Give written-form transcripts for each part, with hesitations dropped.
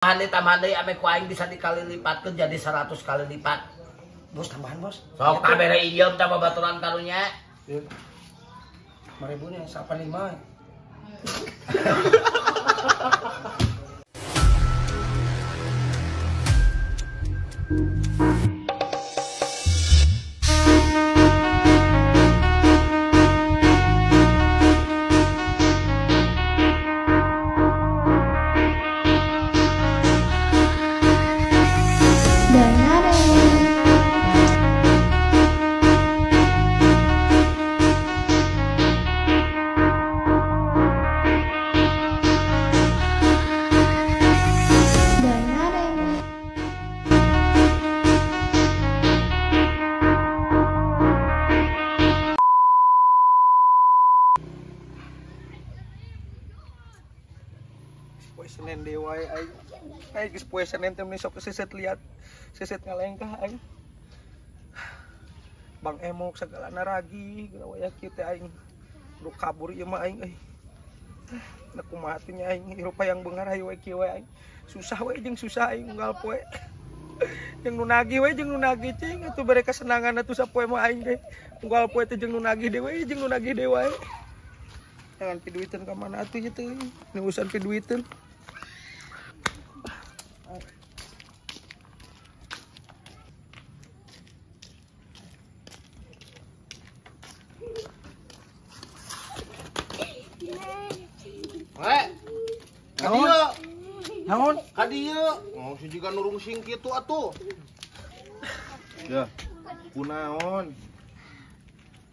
Tambahan deui ame ku aing bisa dikali lipatkeun jadi 100 kali lipat. Bos tambahan bos. Sok tak bere ieu tah babaturan karunya. Ieu. 5000 nya 85. Poe Senin deui wae aing. Aing geus poe Senin teh meni sok seset liat. Seset ngalengkah aing. Bang emok sagalana ragi, geura waya kieu teh aing. Kudu kabur ieu mah aing euy. Na kumaha teh nya aing hirup hayang beunghar hayu we kieu we aing. Susah we jeung susah aing unggal poe. Jeung nu nagih we jeung nu nagih cing atuh bere kasenangan atuh sapoe mah aing teh. Unggal poe teh jeung nu nagih deui we jeung nu nagih deui wae. Jangan piduiteun ka mana atuh ieu teh. Ini urusan piduiteun. Weh. Ka dieu. Naon? Ka dieu. Oh, si jiga nurung sing kitu atuh. Ya. Kunaon?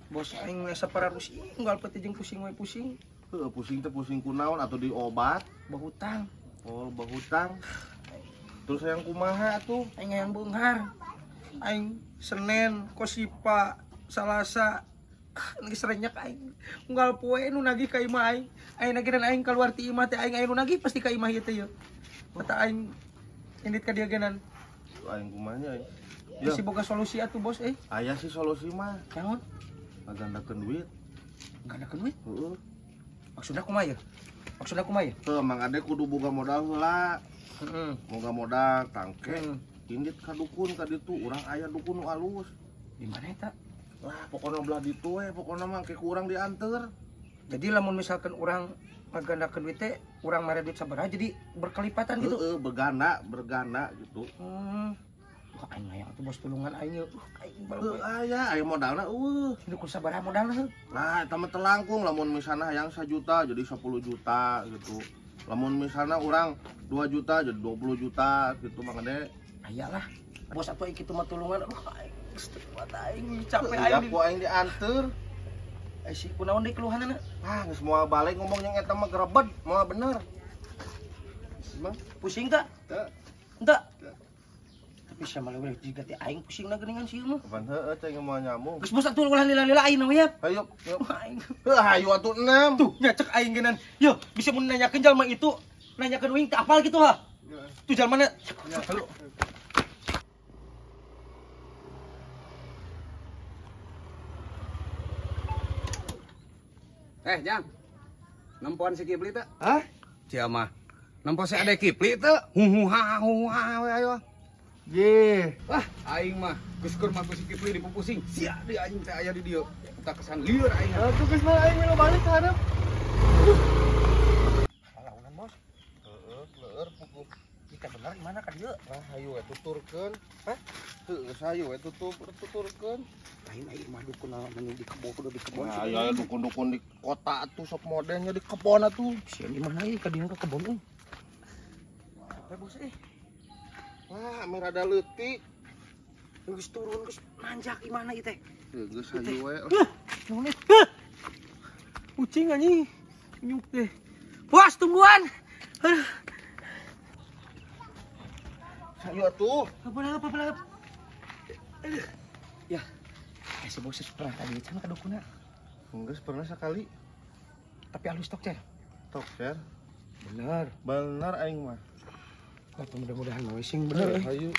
Bos aing we sapararus unggal peuting jeung pusing we pusing. Heuh, pusing teh pusing kunaon atuh diobat? Bahutang. Oh, bahutang. Terus hayang kumaha atuh? Aing hayang beunghar. Aing Senin, Kosipa, Salasa geus renyak aing. Unggal poe nu nagih ka imah aing. Aing nagih dan aing keluar ti imah teh aing aya nu nagih pasti ka imah ieu teh yeuh. Kata aing indit ka dieu genan. Aing kumaha nya aing? Bisi boga solusi atuh bos euy. Aya sih solusi mah. Naon? Ngagandakeun duit. Ngagandakeun duit? Heeh. Maksudna kumaha yeuh? Maksudna kumaha yeuh? Heuh, Mang Ade kudu boga modal heula. Heeh. Boga modal tangke. Indit ka dukun ka ditu urang aya dukun nu alus. Di mana eta? Lah, pokona belah ditu we, pokona mah ke ku urang dianter. Jadi lamun misalkan urang ngagandakeun duit teh, urang mere duit sabaraha jadi berkelipatan gitu. Heeh, berganda, berganda gitu. Wah, aing hayang atuh bos tulungan aing yeuh. Aing heuh aya, aya modalna eueuh. Ini ku sabaraha modalna heuh? Lah, eta mah telangkung lamun misalna hayang 1 juta jadi 10 juta gitu. Lamun misalna urang 2 juta jadi 20 juta gitu Mang Ade. Aya lah. Bos atuh aing kitu mah tulungan. Aing geus teu kuat aing capek aing. Ku aing dianter. Eh si kunaon deui keluhanana? Ah, geus moal balik ngomong yang eta mah gerebed, moal bener. Emang pusing teu? Teu. Henteu. Tapi sama leuwih jiga teh aing pusingna geuningan sieun mah. Kapan heueuh teh moal nyambung. Geus bos atuh ulah lila-lila aing we ya. Hayu, yuk. Aing. Heuh hayu atuh 6. Tuh nya cek aing geunan. Yo, bisa mun nanyakeun jalma itu, nanyakeun uing teh apal kitu ha. Tuh jalmana. Ya, hayu. Eh, Jang. Nempoan si Kipli teh? Hah? Sia mah. Nempo si Ade Kipli teh? Hu ha hu ha we ayo. Ye. Wah, aing mah geus keur mah si Kipli dipupusing. Sia deui anjing teh aya di dieu. Tak kesan lieur aing. Atuh geus mah aing mah balik ka hareup. Launan, Bos. Heeh, leueur puguh. Kita bener di mana ka dieu? Lah hayu we tuturkeun. Hah? Heuh, geus hayu we tuturkeun. Lain aing mah dukun anu di kebon kudu di kebon. Nah, aya dukun-dukun di kota atuh sok modelnya di kebon atuh. Sia di mana ieu ka dieu ka kebon euy. Capek bos euy. Wah, ame rada leutik. Geus turun geus nanjak di mana ieu teh? Heuh, geus hayu we. Naon ieu? Kucing anjing. Nyuk teh. Bos tungguan. Aduh. Hayu atuh. Apa. Aduh. Ya. Si bos pernah tadi can ka dukuna. Geus pernah sekali. Tapi halus tok, Cer. Tok, Cer. Bener. Bener aing mah. Lah mudah-mudahan mah sing bener. Hayu.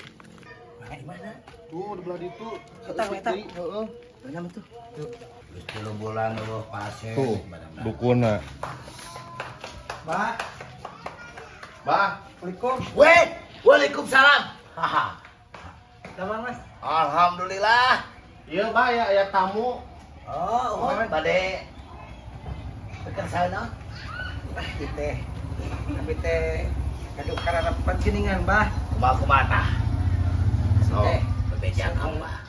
Mana di mana? Tuh di belah ditu. Eta eta. Heeh. Mana tuh? Geus 3 bulan eueuh pasien. Tuh, dukuna. Bah. Bah. Assalamualaikum. Weh, waalaikumsalam. Haha. Damang Mas. Alhamdulillah. Iya, Pak, ya aya tamu. Oh, bade. Beker sauna. Ah, teh. Tapi teh gaduh kararepet geuningan, Bah. Kumaha-kumaha tah? So, teh bebeja ka Bah.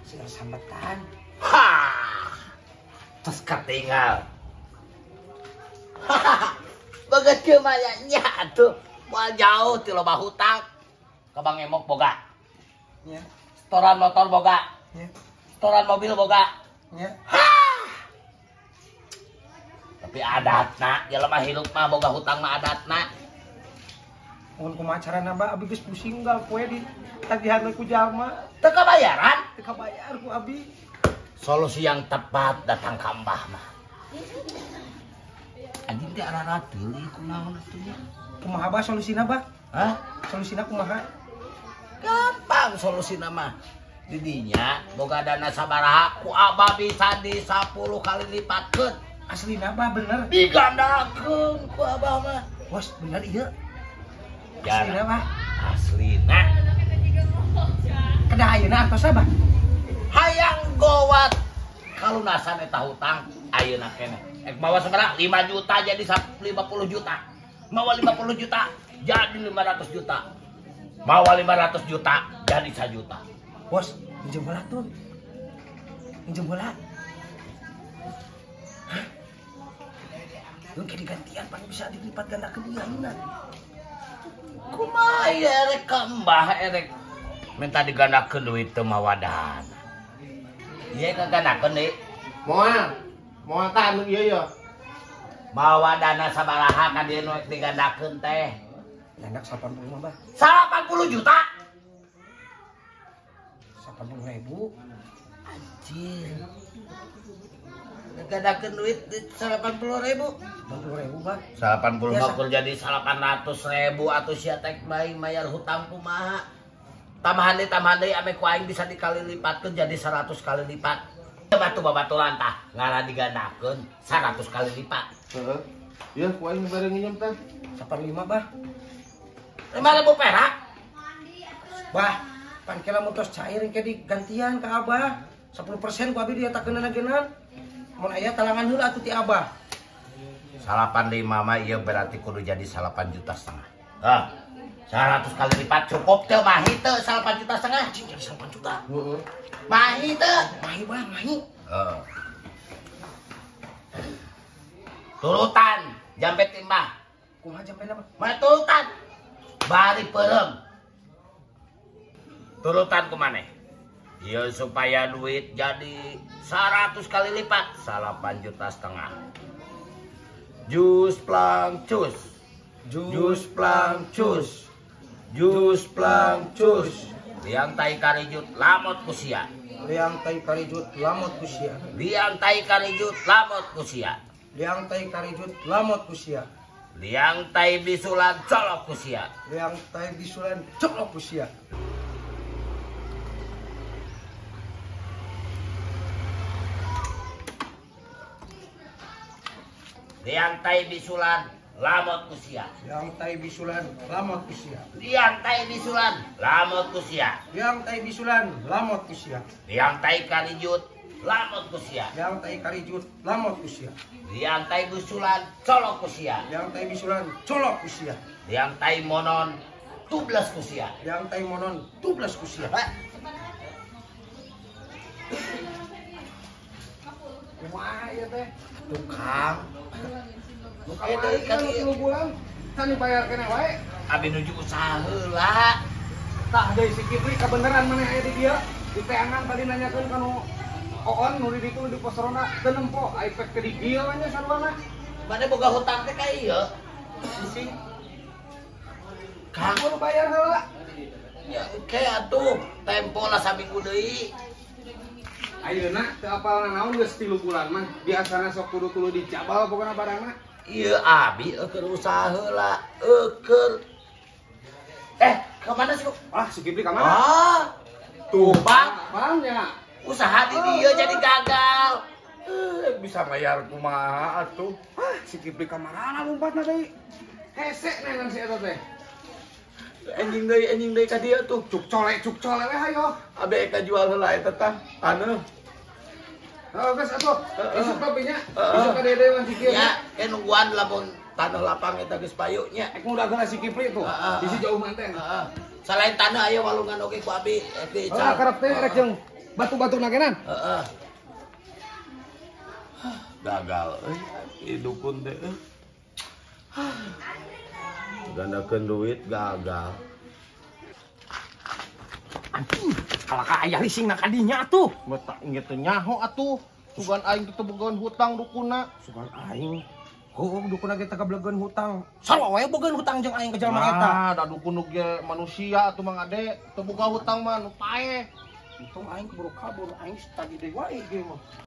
Sing sambetan. Ha. Tos katinggal. Bagus kieu mah nya atuh. Moal jauh ti loba hutang. Ka Bang Emok boga. Nya. Setoran motor boga. Nya. Setoran mobil boga. Nya. Tapi adatna jelema hirup mah boga hutang mah adatna. Mun kumaha carana Bah, abi geus pusing unggal poe di tagihan ku jalma. Teu kabayaran? Teu kabayar ku abi. Solusi yang tepat datang ka Mbah mah. Anjing teh ararateul ieu kunaon atuh nya. Kumaha Bah solusina Bah? Hah? Solusina kumaha? Gampang solusina mah. Di dinya boga dana sabaraha ku Abah bisa di 10 kali lipatkeun. Aslina Bah bener. Digandakeun ku Abah mah. Bos, bener ieu. Aslina Bah. Aslina. Kedah ayeuna artos Bah. Hayang gowat kalunasan eta hutang ayeuna keneh. Ek mawa sabaraha 5 juta jadi 50 juta. Mawa 50 juta jadi 500 juta. Mawa 500 juta jadi 1 juta. Bos, minjem heula tuh. Minjem heula. Hah? Lu kayak digantian paling bisa dilipat gandakeun ieu ayeuna. Kumaha ieu erek ka Mbah erek minta digandakeun duit teu mawa dana. Ieu kagandakeun deui. Moal. Moal tah anu ieu ya. Mawa dana sabaraha ka dieu nu digandakeun teh? Gandak 80 mah, Bah. 80 juta. 80.000. Anjir. Digandakeun duit 80.000. 80.000, Bah. 80 mah kur jadi 800.000 atuh sia teh bae mayar hutang kumaha. Tambahan deui ame ku aing bisa dikali lipatkeun jadi 100 kali lipat. Batu babaturan tah ngara digandakeun 100 kali lipat. Heeh. Ieu ku aing bari nginjem teh. 85, Bah. 5.000 perak. Bah, pan kela mun tos cair engke digantian ka Abah. 10% ku abi dietakeunana-geunan. Mun aya talangan heula atuh ti Abah. 85 mah ieu berarti kudu jadi 8,5 juta. Hah. 100 kali lipat cukup teu mahi teu 8,5 juta. Anjing jadi 8 juta. Heeh. Mahi teu. Mahi Bah, mahi. Heeh. Turutan jampe timbah. Kumaha jampena, Bah? Mah turutan. Bari peureum. Turutan ku maneh. Ieu supaya duit jadi 100 kali lipat 8,5 juta. Jus plang cus. Jus plang cus. Jus plang cus. Liang tai karijut lamot ku sia. Liang tai karijut lamot ku sia. Liang tai karijut lamot ku sia. Liang tai karijut lamot ku sia. Liang tai bisulan colok ku sia. Liang tai bisulan colok ku sia. Liang tai bisulan lamot ku sia. Liang tai bisulan lamot ku sia. Liang tai bisulan lamot ku sia. Liang tai bisulan lamot ku sia. Liang tai karijut lamot ku sia. Liang tai karijut lamot ku sia. Liang tai bisulan colok ku sia. Liang tai bisulan colok ku sia. Liang tai monon tublas ku sia. Liang tai monon tublas ku sia. Kumaha ieu teh? Tukang. Nu kamari kan 3 bulan can dibayar keneh wae. Abi nuju usaha heula. Tah deui si Kipli kabeneran maneh aya di dieu. Di teangan tadi nanyakeun ka nu oon nu di ditu di pos ronda teu nempo ai pek teh digil nya saruana. Mane boga hutang teh ka ieu. Sisi. Kang kudu bayar heula. Ya oke atuh, tempo lah saminggu deui. Ayeuna teu apal naon geus 3 bulan mah. Biasana sok kudu tuluy dicabal pokona barangna. Ieu abi eueuh usaha heula, eueuh. Ka mana sih? Ah, si Kipli ka mana? Ah. Tuh, Bang. Bangnya. Usaha di dieu jadi gagal. Bisa bayar kumaha atuh. Ah, si Kipli ka mana lompatna deui? Hese nengan si eta teh. Anjing deui ka dieu tuh. Cuk cole we hayo. Abi ka jual heula eta tah. Taneuh. Heeh geus atuh. Isuk tapi nya. Isuk ka deui wan si kieu. Ya, ke nungguan lamun tanah lapang eta geus payu nya. Ek mudah si Kipli tuh. Bisi jauh manten. Heeh. Selain tanah aya walungan oge ku abi. Heeh, karep teh rek jeung batu-batu nagenan. Heeh. Gagal euy dukun teh. Gandakeun duit gagal. Anjing, kalaka aya lising na kadinya atuh. Mata teu nyaho atuh. Sugan aing teu bogaan hutang dukuna. Sugan aing. Heuh, dukuna ge teh gablegeun hutang. Sarua wae bogeun hutang jeung aing ka jelema eta. Nah, da dukun nu ge manusia atuh Mang Ade. Teu boga hutang mah nu paeh. Untung aing keburu kabur, aing tadi deui wae ge mah.